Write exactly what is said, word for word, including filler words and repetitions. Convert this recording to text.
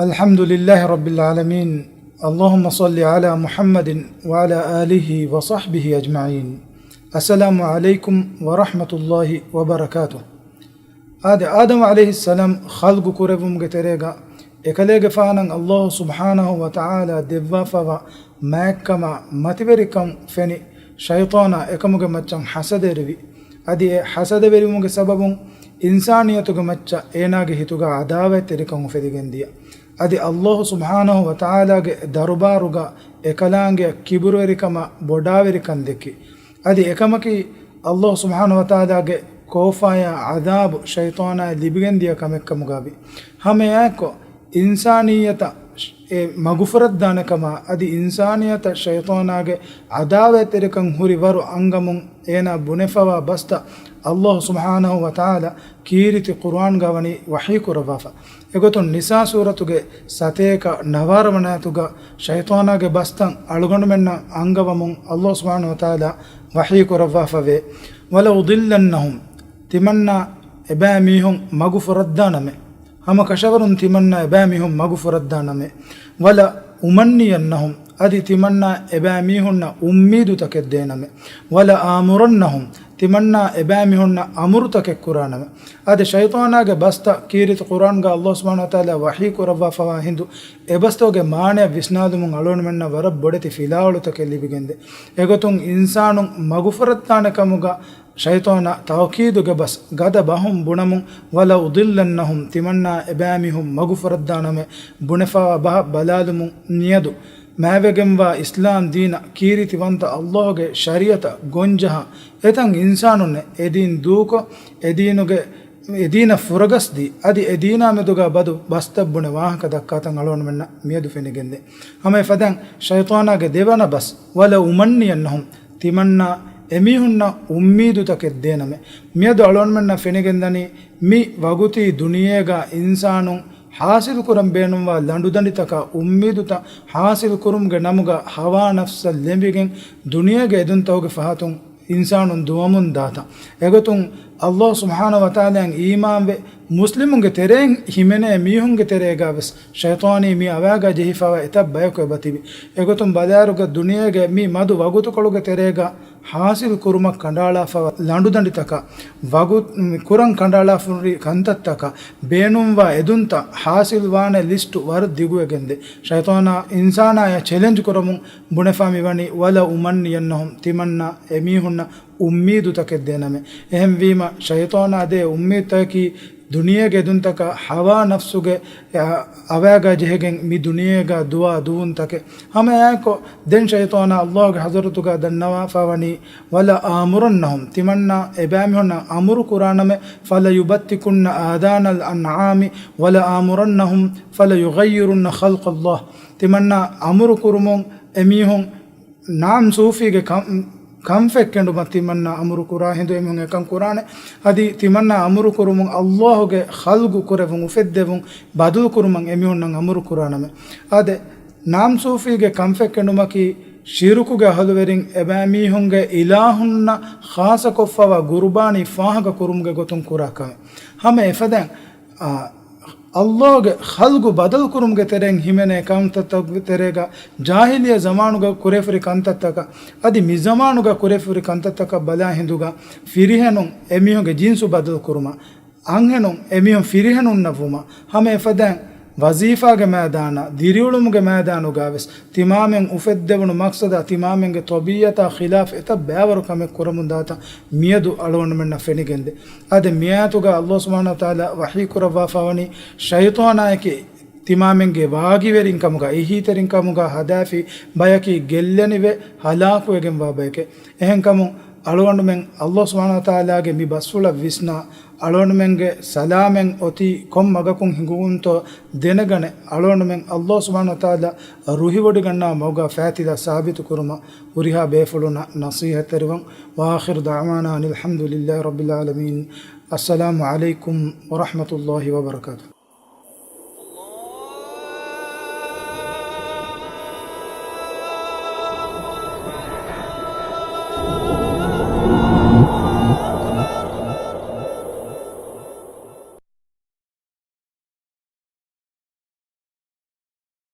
الحمد لله رب العالمين. اللهم صل على محمد وعلى آله وصحبه أجمعين. السلام عليكم ورحمة الله وبركاته. އާދެ، އާދަމް ޢަލައިހިއްސަލާމް ޚަލްޤު ކުރެއްވުމުގެ ތެރޭގަ އެކަލޭގެފާނަށް ﷲ ސުބްޙާނަހޫ ވަތަޢާލާ ދެއްވާފަވާ މާތްކަމާ މަތިވެރިކަން ފެނި ޝައިޠާނާ އެކަމުގެ މައްޗަށް ޙަސަދަވެރިވި. އަދި އެ ޙަސަދަވެރިވުމުގެ ސަބަބުން އިންސާނިއްޔަތުގެ މައްޗަށް އޭނާގެ ހިތުގަ ޢަދާވަތްތެރިކަން އުފެދިގެންދިޔަ. އަދި ﷲ ސުބްޙާނަހޫ ވަތަޢާލާގެ ދަރުބާރުގަ އެކަލާނގެއަށް ކިބުރުވެރިކަމާ ބޮޑާވެރިކަން ދެއްކި. އަދި އެކަމަކީ ﷲ ސުބްޙާނަހޫ ވަތަޢާލާގެ ކޯފާޔާ ޢަޛާބު ޝައިޠާނާއަށް ލިބިގެންދިޔަ ކަމެއްކަމުގައި. ހަމައެއާއެއްކޮށް، އިންސާނިއްޔަތަށް އެ މަގުފުރައްދާނެކަމާ، އަދި އިންސާނިއްޔަތަށް ޝައިޠާނާގެ ޢަދާވަތްތެރިކަން ހުރި ވަރު އަންގަމުން އޭނާ ބުނެފަވާ ބަސްތައް ﷲ ސުބްޙާނަހޫ ވަތަޢާލާ ކީރިތި ޤުރުއާންގަ ވަނީ ވަޙީ ކުރައްވާފަ. އެގޮތުން ނިސާ ސޫރަތުގެ ސަތޭކަ ނަވާރަ ވަނަ އާޔަތުގަ ޝައިޠާނާގެ ބަސްތައް އަޅުގަނޑުމެންނަށް އަންގަވަމުން ﷲ ސުބްޙާނަހޫ ވަތަޢާލާ ވަޙީ ކުރައްވާފަވޭ، ولأضلنهم، ތިމަންނާ އެބައިމީހުން މަގު ފުރައްދާނަމޭ. ހަމަ ކަށަވަރުން ތިމަންނާ އެބައިމީހުން މަގު ފުރައްދާނަމޭ. ولأمنينهم، އަދި ތިމަންނާ އެބައިމީހުންނަށް އުއްމީދުތަކެއް ދޭނަމޭ. ولآمرنهم، ތިމަންނާ އެބައިމީހުންނަށް އަމުރުތަކެއް ކުރާނަމޭ. އާދެ، ޝައިޠާނާގެ ބަސްތައް ކީރިތި ޤުރުއާންގަ ﷲ ސުބްޙާނަހޫ ވަތަޢާލާ ވަޙީ ކުރައްވާފަވާ ހިނދު، އެބަސްތަކުގެ މާނައަށް ވިސްނާލުމުން އަޅުގަނޑުމެންނަށް ވަރަށް ބޮޑެތި ފިލާވަޅުތަކެއް ލިބިގެންދޭ. އެގޮތުން އިންސާނުން މަގުފުރައްދާނެ ކަމުގަ ޝައިޠާނާ ތައުކީދުގެ ބަސް ގަދަ ބަހުން ބުނަމުން، ولأضلنهم، ތިމަންނާ އެބައިމީހުން މަގުފުރައްދާނަމޭ، ބުނެފަވާ ބަހަށް ބަލާލުމުން މިއަދު މާތްވެގެންވާ އިސްލާމް ދީނަށް ކީރިތިވަންތަ ﷲގެ ޝަރީޢަތަށް ގޮންޖަހާ އެތަން އިންސާނުންނެއް އެދީން ދޫކޮށް، އެދީނުގެ، އެދީނަށް ފުރަގަސްދީ، އަދި އެދީނާ މެދުގަ ބަދު ބަސްތައް ބުނެ ވާހަކަ ދައްކާތަން އަޅުގަނޑުމެންނަށް މިއަދު ފެނިގެންދޭ. ހަމަ އެފަދައިން ޝައިޠާނާގެ ދެވަނަ ބަސް، ولأمنينهم، ތިމަންނާ އެމީހުންނަށް އުއްމީދުތަކެއް ދޭނަމޭ. މިއަދު އަޅުގަނޑުމެންނަށް ފެނިގެންދަނީ، މި ވަގުތީ ދުނިޔޭގަ އިންސާނުން ޙާޞިލު ކުރަން ބޭނުންވާ ލަނޑުދަނޑިތަކާ އުއްމީދުތައް ޙާޞިލު ކުރުމުގެ ނަމުގަ ހަވާ ނަފްސަށް ލެނބިގެން ދުނިޔޭގެ އެދުންތަކުގެ ފަހަތުން އިންސާނުން ދުވަމުން ދާތަން. އެގޮތުން ﷲ ސުބްޙާނަހޫ ވަތަޢާލާއަށް އީމާންވެ، މުސްލިމުންގެ ތެރެއިން ހިމެނޭ މީހުންގެ ތެރޭގަ ވެސް ޝައިޠާނީ މި އަވާގަ ޖެހިފަވާ އެތައް ބަޔަކު އެބަތިބި. އެގޮތުން ބަލާއިރުގަ ދުނިޔޭގެ މި މަދު ވަގުތުކޮޅުގެ ތެރޭގަ ޙާޞިލު ކުރުމަށް ކަނޑައަޅާފަވާ ލަނޑުދަނޑިތަކާ، ވަގު، ކުރަން ކަނޑައަޅާފަހުރި ކަންތައްތަކާ، ބޭނުންވާ އެދުންތައް ޙާޞިލްވާނެ ލިސްޓު ވަރަށް ދިގުވެގެންދޭ. ޝައިޠާނާ އިންސާނާޔަށް ޗެލެންޖް ކުރަމުން ބުނެފާ މިވަނީ، ولأمنينهم، ތިމަންނާ އެމީހުންނަށް އުއްމީދުތަކެއް ދޭނަމޭ. އެހެންވީމަ، ޝައިޠާނާ ދޭ އުއްމީދުތަކަކީ ދުނިޔޭގެ އެދުންތަކާ ހަވާ ނަފްސުގެ، އަ، އަވާގަ ޖެހިގެން މި ދުނިޔޭގަ ދުވާ ދުވުންތަކެއް. ހަމައެއާއެކު، ދެން ޝައިޠާނާ ﷲގެ ޙަޟްރަތުގަ ދަންނަވާފަވަނީ، ولآمرنهم، ތިމަންނާ އެބައިމީހުންނަށް އަމުރު ކުރާނަމޭ، فليبتكن آذان الأنعام ولآمرنهم فليغيرن خلق الله. ތިމަންނާ އަމުރު ކުރުމުން އެމީހުން ނާމް ސޫފީގެ ކަން، ކަންފަތް ކެނޑުމަށް ތިމަންނާ އަމުރު ކުރާ ހިނދު އެމީހުން އެކަން ކުރާނެ. އަދި ތިމަންނާ އަމުރު ކުރުމުން ﷲގެ ޚަލްޤު ކުރެއްވުން އުފެއްދެވުން ބަދަލު ކުރުމަށް އެމީހުންނަށް އަމުރު ކުރާނަމޭ. އާދެ، ނާމް ސޫފީގެ ކަންފަތް ކެނޑުމަކީ ޝިރުކުގެ އަހުލުވެރިން އެބައިމީހުންގެ އިލާހުންނަށް ޚާއްޞަކޮށްފަވާ ގުރުބާނީ ފާހަގަ ކުރުމުގެ ގޮތުން ކުރާ ކަމެއް. ހަމަ އެފަދައިން، އާ، ﷲގެ ޚަލްޤު ބަދަލު ކުރުމުގެ ތެރެއިން ހިމެނޭ ކަންތައްތަކުގެ ތެރޭގަ ޖާހިލިއްޔަ ޒަމާނުގަ ކުރެފުރި ކަންތައްތަކަށް އަދި މިޒަމާނުގަ ކުރެފުރި ކަންތައްތަކަށް ބަލާ ހިނދުގަ ފިރިހެނުން އެމީހުންގެ ޖިންސު ބަދަލު ކުރުމަށް، އަންހެނުން އެމީހުން ފިރިހެނުންނަށް ވުމަށް، ހަމަ އެފަދައިން ވަޒީފާގެ މައިދާނަށް، ދިރިއުޅުމުގެ މައިދާނުގަވެސް ތިމާމެން އުފެއްދެވުނު މަޤްޞަދާ ތިމާމެންގެ ޠަބީޢަތާ ޚިލާފް އެތައް ބައިވަރު ކަމެއް ކުރަމުންދާތަން މިއަދު އަޅުގަނޑުމެންނަށް ފެނިގެންދޭ. އާދެ، މިއާޔަތުގަ ﷲ ސުބްޙާނަހޫ ވަތަޢާލާ ވަޙީ ކުރައްވާފަވަނީ، ޝައިޠާނާއަކީ ތިމާމެންގެ ވާގިވެރިން ކަމުގަ، އެހީތެރިން ކަމުގަ ހަދާފި ބަޔަކީ ގެއްލެނިވެ ހަލާކުވެގެންވާ ބަޔެކޭ. އެހެންކަމުން އަޅުގަނޑުމެން ﷲ ސުބްޙާނަހޫ ވަތަޢާލާގެ މި ބަސްފުޅަށް ވިސްނާ، އަޅުގަނޑުމެންގެ ސަލާމަތް އޮތީ ކޮން މަގަކުން ހިނގުވުންތޯ ދެނެގަނެ، އަޅުގަނޑުމެން ﷲ ސުބްޙާނަހޫ ވަތަޢާލާ ރުހިވޮޑިގަންނަވާ މަގުގަ ފައިތިލާ ސާބިތު ކުރުމަށް ހުރިހާ ބޭފުޅުންނަށް ނަޞީޙަތްތެރިވަން. وآخر دعوانا أن الحمد لله رب العالمين. السلام عليكم ورحمة الله وبركاته.